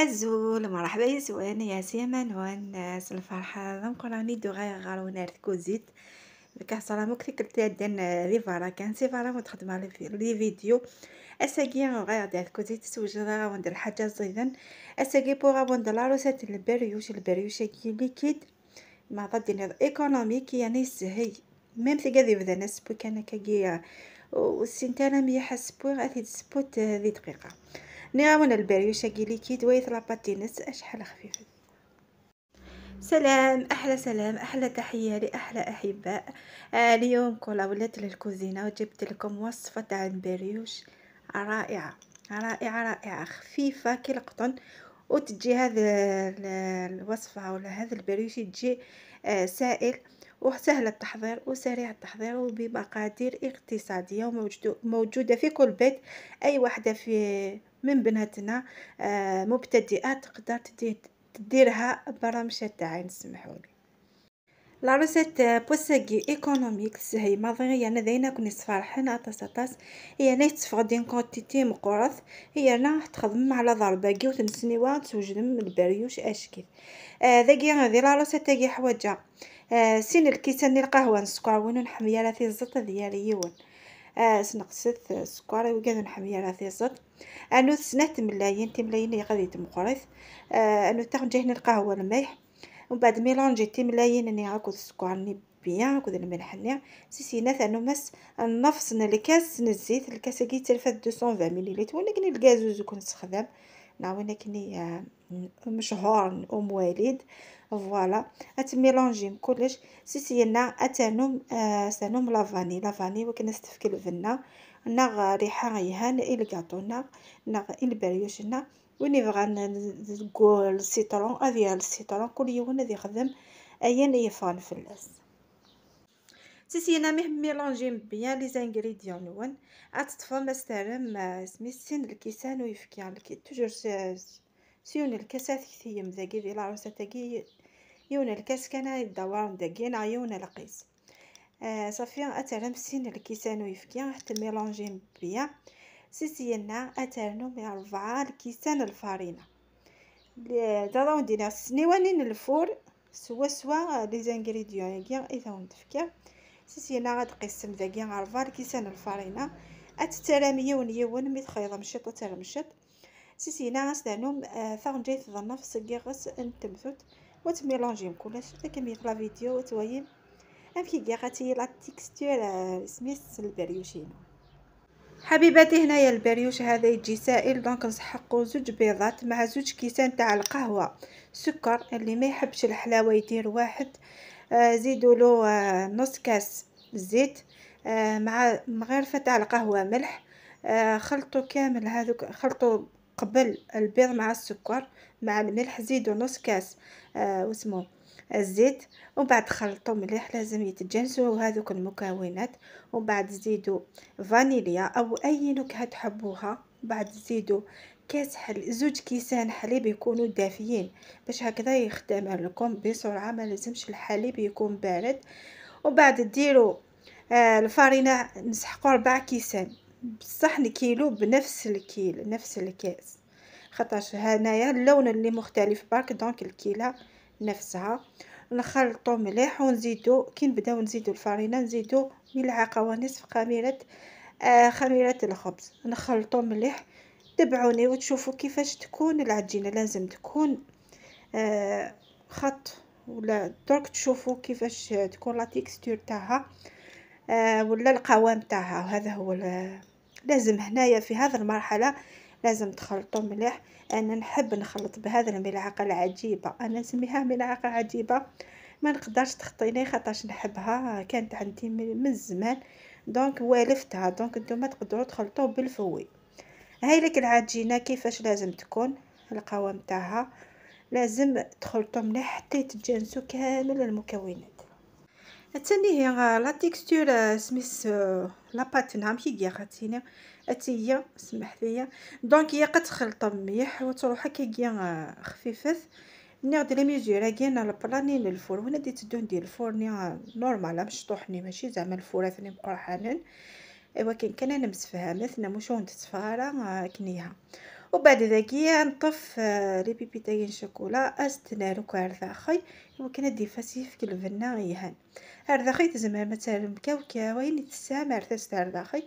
أزول مرحبا يسوان يا سيمان والناس الفرحة ذم دو غير غارونار كوزيت كحصرا مكتي كنت دان لي فارا كان سي فارا وتخدم على لي فيديو اساكي غير دار كوزيت سوجد وندير حاجة زيدن اساكي بوغ وندير لا روسيت البريوش البريوش كي ليكيد ما غادي ايكونوميك يعني سهي ميم في كاع بدا ناس بو كان كاكي والسنتانا مي حسبو غادي تسبوت ذي دقيقة نعاون البريوش كي ليكيد ويث لاباتينس اشحال خفيفة. سلام، احلى سلام، احلى تحية لاحلى احباء. اليوم كولا ولات للكوزينه وجبت لكم وصفه تاع البريوش رائعة رائعة رائعة خفيفة كي القطن، وتجي هذه الوصفة ولا هذا البريوش تجي سائل وسهل التحضير وسريع التحضير وبمقادير اقتصادية وموجودة في كل بيت. اي واحدة في من بناتنا مبتدئة تقدر تديرها برمشه تاعي. نسمحولي la recette بوساكي économique هي ماضي يعني داينا كوني صفارحين اطاس اطاس هي ناي تفقدين quantité مقرث هي نا تخدم على ضربه كي وتنسنيوا توجد البريوش اشكي. ذاكي غادي la recette تاعي حواجه سين الكيسان القهوة نسكر وين نحمية راه الزط ديالي يون سنقصت السكر وكذا نحمية راه الزط انو سنة ملايين تملايين غادي تمقرث انو تاخ القهوة الملح ومن بعد mélanger تيملايين ني هاكو السكر ني bien هاكو الملح ني سيسينا ثانو مس النفس الكاس الزيت الكاس كي تلفات 220 مليلتر ولكن الكازوز كون نستخدم نعاون كني مشهور ام وليد voilà اتميلونجي كلش سيسينا اتانوم سانوم la vanille la vanille وكنا استفكل فينا نغ ريحه يهان الكاطو نغ نغ البريوش نا وين يبغى نقول ال citron هذه ال citron كل يوم غادي يخدم ايا يفان فلاس سيسينا ميه mélanger bien les ingrédients نون اتطفى مسترم سميت الكيسان ويفكي toujours سيون الكاسات كثيم ذاكي ديال la recette تاكي يون الكاس كان يدور داكي يون القيس صافي اترم سين الكيسان ويفكي حتى mélanger bien سيسينا اترنو مي ربعة الكيسان الفارينة دابا ندير سنيوانين ال four سوا سوا les ingrédients كاع اذا ندفكا سيسينا غاد قسم داكي ربعة الكيسان الفارينة اتترام يون يون مي تخيض مشط ترمشط سيسينا غاسدانوم ثغنجيت ظنف غس نتمثوت وتميلونجيم كلش كمية la vidéo وتويم امكي كاع غاتي la texture سميت البريوشينو. حبيباتي هنايا البريوش هذا يجي سائل donc نسحقو زوج بيضات مع زوج كيسان تاع القهوة سكر اللي ما يحبش الحلاوة يدير واحد زيدوا له نص كاس زيت مع مغرفه تاع القهوة ملح خلطوا كامل هذوك خلطوا قبل البيض مع السكر مع الملح زيدوا نص كاس واسمو الزيت ومن بعد خلطوا مليح لازم يتجانسوا هذوك المكونات ومن بعد زيدوا فانيليا او اي نكهة تحبوها بعد زيدوا كاس زوج كيسان حليب يكونوا دافيين باش هكذا يخدم لكم بسرعة ما لازمش الحليب يكون بارد. وبعد ديروا الفارينه نسحقوا 4 كيسان بصح نكيلو بنفس الكيل نفس الكاس خاطرش هنايا اللون اللي مختلف برك donc الكيله نفسها. نخلطو مليح ونزيدو كي نبداو نزيدو الفرينة نزيدو ملعقة ونصف خميره خميره الخبز نخلطو مليح. تبعوني وتشوفوا كيفاش تكون العجينة لازم تكون خط ولا درك تشوفوا كيفاش تكون la texture تاعها ولا القوام تاعها. وهذا هو لازم هنايا في هذه المرحلة لازم تخلطوا مليح. انا نحب نخلط بهذه الملعقه العجيبة انا نسميها ملعقة عجيبة ما نقدرش تخطيني خاطرش نحبها كانت عندي من زمان donc والفتها. donc نتوما تقدروا تخلطوا بال fouet. هاي لك العجينة كيفاش لازم تكون القوام تاعها لازم تخلطوا مليح حتى يتجانسوا كامل المكونات. الثاني هي la texture سميس la pâte نعم كي كاع خاتينا اتيا سمح ليا donc هي قد تخلط مليح وتروح كي كاع خفيفة ناخد les mesures كاع ال plat ني لل four وين ديت دون ديال ال four ني normal مشطوحني ماشي زعما الفورات ني مقرحانين ايوا كاين كان انا مسفهمتنا مش تتفارا كنيها. وبعد ذاك نطف les pépites اين شوكولا استنارو كارثاخي وكنا ديفاسي في الفنا غيهان ارذاخي تزمر مثلا كاوكاو وين تسام ارثاس ارذاخي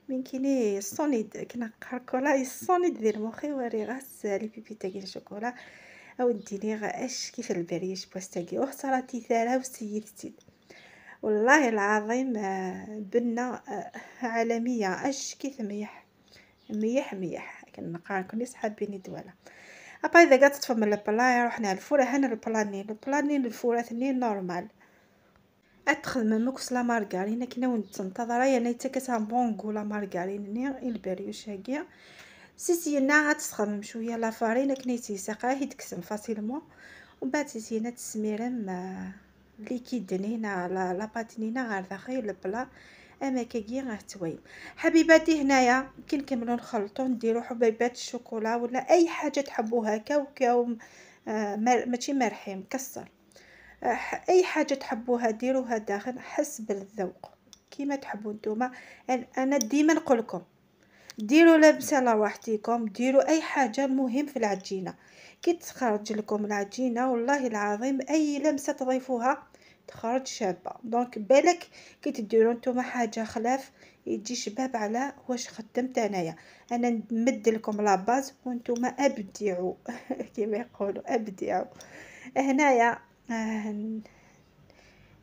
من كيني الصونيد كنا كولا الصونيد ديال مخي وري غاس les pépites اين شوكولا او ديني اش كيف البريش بواستاكي وصراتي ثارا وسيدتي والله العظيم بنة عالمية اش كيف ميح ميح ميح كنقرا كوني صحابيني دوالا. ابا اذا قعدت تطفى من ال plat رحنا ال four هنا البلاني البلاني ال four ثنين normal اتخدم مكس la margarine كنا ونتنتظر انا يتكس un bon goût la margarine ني البريوش هاكيا سيسينا غتستخدم شوية la farine كنا يتيساقا يتكسم facilement ومن بعد سيسينا تسميرم liquide نينا la pâte نينا غير داخل ال plat اما كاكي غير تويم. حبيباتي هنايا كي نكملو نخلطو نديرو حبيبات الشوكولا ولا اي حاجة تحبوها كاوكاو ماشي مرحي مكسر اي حاجة تحبوها ديروها داخل حسب الذوق كيما تحبوا نتوما. انا ديما نقولكم ديروا لابسه لراحتكم ديروا اي حاجة المهم في العجينة كي تخرج لكم العجينة والله العظيم اي لمسه تضيفوها تخرج شابه. donc بالك كي تديروا نتوما حاجة خلاف يجي شباب على واش خدمت انايا. انا نمد لكم la base وانتوما ابدعوا كيما يقولوا ابدعوا. هنايا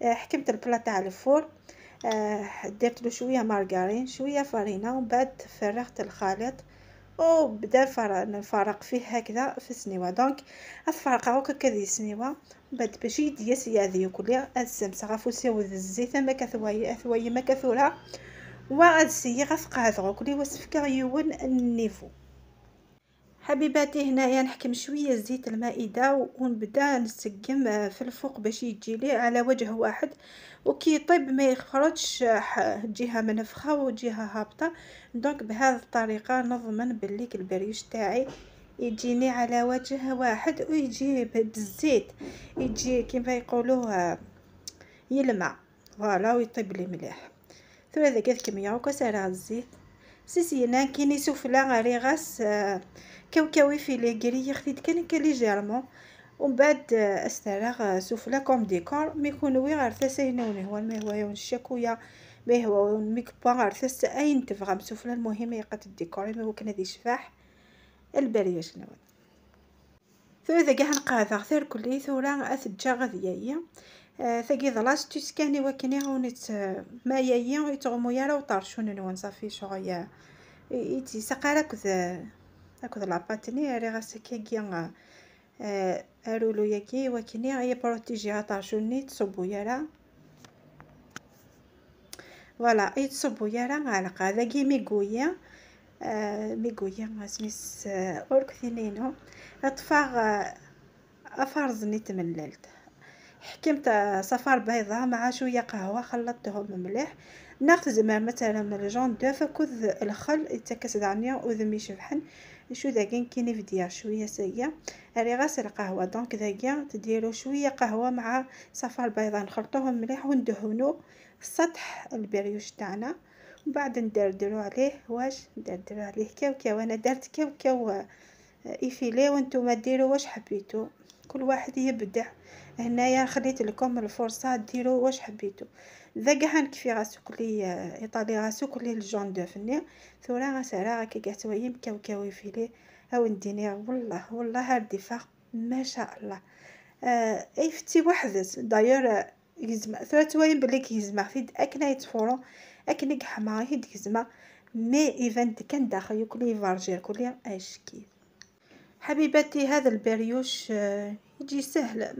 حكمت ال plat تاع ال four درت له شوية مارغرين شوية فرينه ومن بعد فرغت الخليط وبدا نفرق فيه هكذا في السنيوه. donc الفرقة هكا كذي السنيوه بعد باش يديس يا كلي السمسه غافوسي الزيت ما كثواي اثواي ما كثورها وغادسي غفقا كلي وسفكا يون ال niveau. حبيباتي هنايا نحكم شوية زيت المائدة ونبدا نسقم في الفوق باش يجي لي على وجه واحد وكي يطيب ما يخرجش جهة منفخه وجهه هابطة. donc بهذه الطريقة نضمن بلي البريوش تاعي يجيني على وجه واحد ويجي بالزيت يجي كيما يقولوه يلمع voilà ويطيب لي مليح. ثم هذاك الكمية وكسر الزيت سيسينا كيني سفلا غاري غاس كاوكاوي في لي غري خديت كان légèrement ومن بعد استراغ سفلا comme décor mais كونوي غير تسينوني هو ما هو يون الشكويا ما هو ميك با غير تس اين تفغم سفلا المهم يقد الديكور ما هو كان هذه شفاح البريوش نون. ثم كاع نقاذا غير كلي ثورا اثجا غاديا ثاقي ضلاس تسكاني وكني هونيت ما يايا يتغمو يارا وطرشون نون صافي شغيا يتي سقارا كذ لاباتني ري غاسكيكيا ارولو ياكي وكني هي بروتيجي طرشوني تصبو يارا فوالا يتصبو يارا على ذاكي ميغويا ميغويا سميس اوركثينينو اطفاغ افارزني تمللت حكمت صفار بيضة مع شوية قهوة خلطتهم مليح ناخذ زعما مثلا ال jaune d'œuf كذ الخل يتكس دعني وذمي شبحن شو ذاكين كيني فديا شوية سيا ري غاس القهوة. donc ذاكيا تديروا شوية قهوة مع صفار بيضة نخلطوهم مليح وندهنو سطح البريوش تاعنا ومن بعد ندردرو عليه واش ندردرو عليه كاوكاو. انا درت كاوكاو effilé وانتم ديروا واش حبيتو كل واحد يبدع. هنايا خليت لكم الفرصة ديروا واش حبيتو. ذاك نكفي غاسو كلي ايطالي غاسو كلي ال jaune d'œuf ني ثورا غاسرا كي كاع تويم كاوكاو effilé او نديني والله والله هاد ديفا ما شاء الله. اي فتي وحدت دايور يزما ثورا تويم بلي كيزما في اكنا يتفورو اكني كحما هيد كيزما mais ايفنت كان داخل يكلي فارجير كلي اش كيف. حبيباتي هذا البريوش يجي سهل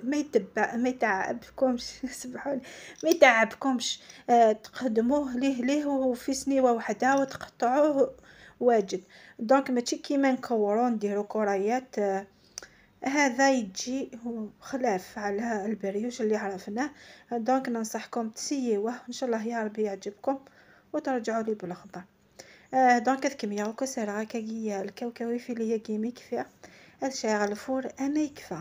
ما يتبع ما يتعبكمش سبحان ما يتعبكمش. تقدموه ليه ليه وفي سنيوه وحده وتقطعوه واجد. donc ماشي كيما نكورو نديرو كريات هذا يجي خلاف على البريوش اللي عرفناه. donc ننصحكم تسيوه ان شاء الله يا ربي يعجبكم وترجعوا لي بالخبر. donc الكمية وكسر كاكي الكاوكاوي في ليا كيمي كفا هادشي ال four اما يكفى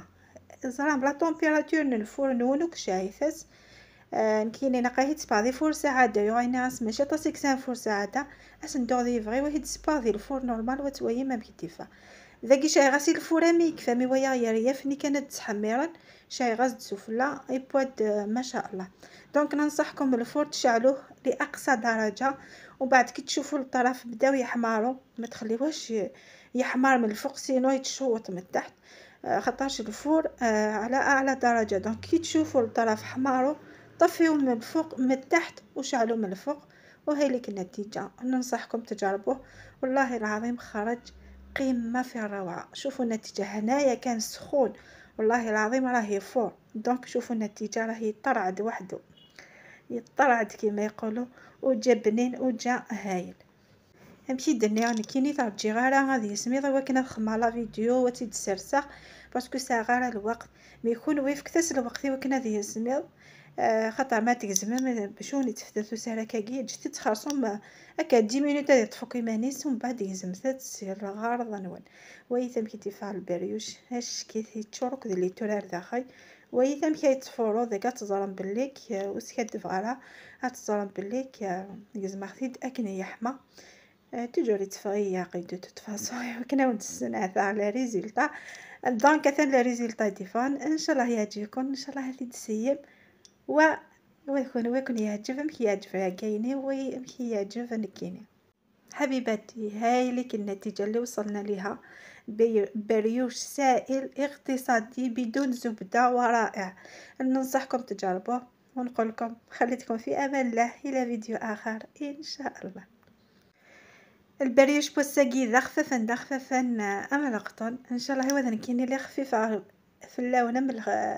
زرام la température ال four نونوك شايفاس. نكيني نقاهي تسباضي four سعادة يغيني غاس ماشي طاسيك سان four سعادة أسندوغ ذي فغي وهي تسباضي ال four normal وتويي ما بكتيفا ذاكي شاي غاسي ال four ميك فمي ويا يا فني كانت تحميرا شاي غاز سفلى ايبواد ما شاء الله. donc ننصحكم ال four تشعلوه لاقصى درجه، وبعد كي تشوفوا الطرف بداو يحمروا ما تخليوهش يحمر من الفوق sinon يتشوط من التحت، خاطرش ال four على اعلى درجه. donc كي تشوفوا الطرف حماروا طفيو من الفوق من التحت وشعلوا من الفوق، وهي لك النتيجة. ننصحكم تجربوه والله العظيم خرج قمة في الروعة. شوفوا النتيجة هنايا كان سخون والله العظيم راهي four. donc شوفوا النتيجة راهي يطرعد وحده، يطرعد كما يقولوا، وجا بنين وجا هايل. امشي دنيا كيني ترجي غير غادي يسمي ضوا خما la vidéo وتيد سرسخ parce que ساعة غير الوقت mais يكون ويفك تاس الوقت وكنا ذي يسمي خاطر ما تكزم بشوني تفتت سهلة كاكي جيت تخرصهم هكا 10 minutes هذه تفك مانيس ومن بعد يزم تسير الغرض نون. ويثم كي تفعل البريوش هاش كي تشورك ذي تورار داخل ويثم كي تفورو ذاك تزرم بليك وسكاد فغالا تزرم بليك يزم خديد اكن يحمى toujours تفغي قيدو تتفاصو وكنا ونتسنى تاع les résultats. donc اثن les résultats ديفون ان شاء الله يعجبكم، ان شاء الله هذه تسيب و ويكون ويكون يعجب مكي يعجب كايني ومكي يعجب نكيني. حبيباتي هاي لك النتيجة اللي وصلنا لها، بريوش سائل اقتصادي بدون زبدة ورائع. ننصحكم تجربوه ونقول لكم خليتكم في امان الله الى فيديو اخر ان شاء الله. البريوش بوساكي ذا خففا ذا خففا ام القطن ان شاء الله هو ذا كاين اللي خفيفة في اللون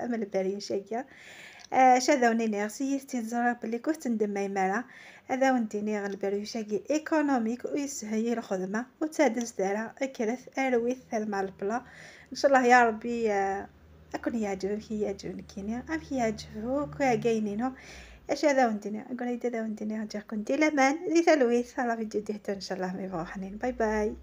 من البريوش هكا. شاذا ونيني غسيتي تزرع بلي كنت ندم مايمارا هذا ونديني البريوش économique ويسهل الخدمة وتادز دارا اكلث ارويث مع البلا. ان شاء الله يا ربي اكون يعجبك يعجبني كينيا ام يعجبوك كاينينو. اش هذا ونديني اقول هذا ونديني غنجيكم دي لامان دي ثلويث على فيديو ديهتو ان شاء الله ميبغوا حنين. باي باي.